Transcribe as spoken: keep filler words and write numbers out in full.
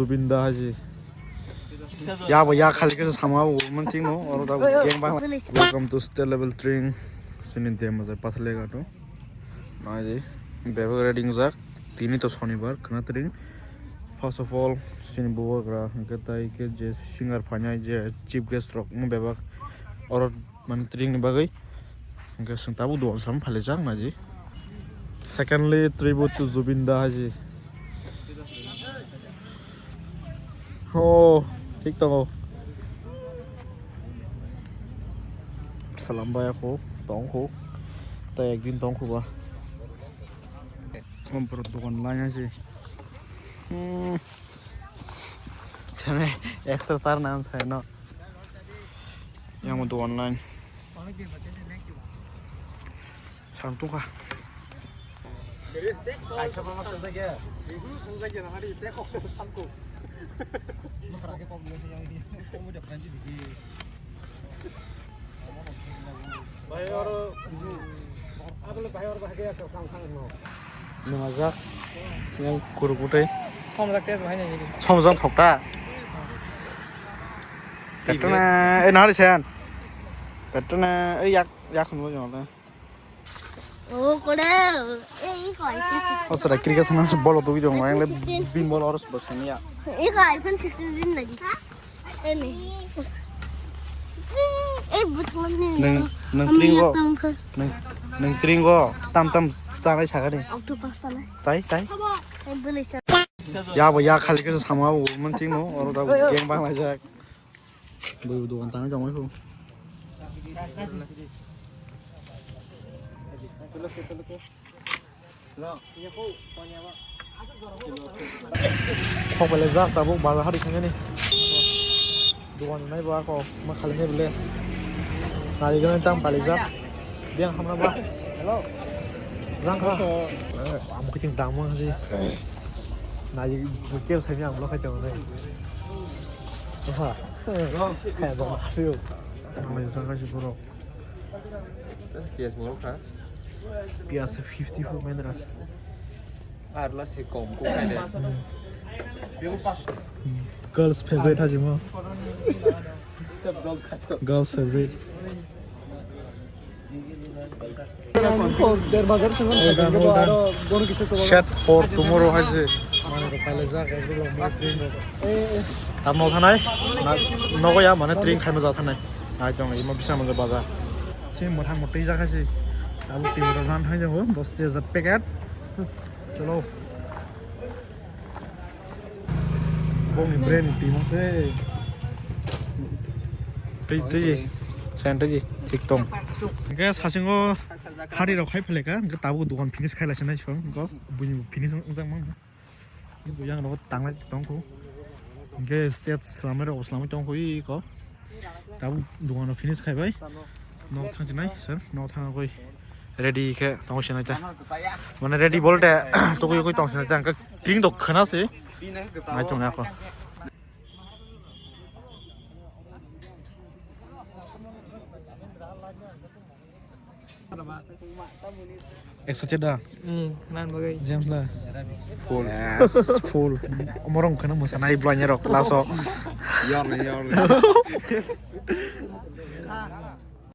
Zubin da haji. Ya bo ya khali khe sama bo man thing no, oro da gang bang. Welcome to State Level Train. Sini dem jai Pathaleghat o. Nai di. Bebak ready jak. Tini to Shonibar, khna tring. First of all, sini bubagra, hwnkhe tai khe je singer phainai je chief guest rok, mo bebak oro mane tring ni bagwi. Hwnkhe chwng tabuk dukan salam phailaijak naji. Secondly, tribute to Zubin da haji. Oh, thik tongo. Salam bai ako tongkho. Tai ekdin tongkho ba. Kompro dukan line haji. Hmm. Sene ekso sar nan sai no. Yang mo dukan line. Sam tungkha. Numajak yang kuruk utai. Somjak test bahai nai. Somjak thokta. Petrona, eh, nari sen. Petrona, eh, yak, yak sun bo jong le. Oh, kore. Eh, iko ai. O sara cricket thana se bolo tugi jong, yang le bin bolo oros bos kania. Iko iPhone sixteen din lagi. Eh, ni. Eh, betul ni. Neng, neng tringo. Neng, neng tringo. Tam tam sanai sagani. Octopus sanai. Tai, tai. Eh, boleh. Ya bo ya khali khe sama bo man thing no, oro da gang bang lai jak. Bui dukan tang jong ko. Sok bele jak tabuk bazar hari thangani. Dukan nai ba ko ma khali ne bele. Nari gana tang pali jak. Biang hamna ba. Hello. Jang kha. Am kiting dang mang si. Nai ke sai ni ang lo khai tong nai. Oha. Sai ba ma si. Ang le jang kha si bro. Piyas mol kha. Piyas fifty four mendra. Ar la se kom ko khai de. Girls favorite hajimo. Girls favorite. Der bazar swngo. Aro bono kisa sobo. Shed for tomorrow hai se. Mane rok pailajak, ekdom long boy train rok. Tam no thanai. Nogo ya mane train khaima ja thanai. Ai tong imo bisa mane bazar. Se mothang motwi jak hai se. Abo twi rok ran thai jago, dos hajar packet. Chalo. Bongni brand ni twi mangse. Twi, twi. Sen twi, thik tong. Hingke sasingo hari rok khai phalika, hingke tabuk dukan finish khai laisana song, hingke buini finish wngjak mang. Hingke yang rok tanglai tongkho. Hingke stage slamai rok slamai tongkho iko. Tabuk dukan finish khai bai. Nok thang chinai, sir, nok thang koi. Ready khe tong sinai ta. Mane ready bolte tugui koi tong sinai ta. Hingke tring dok khana se. Nai tong nai ako. Excited da? Hmm, nan bagai. James la? Full. Yes, full. Omorong khana musa nai blanya rok laso. Yor le, yor le.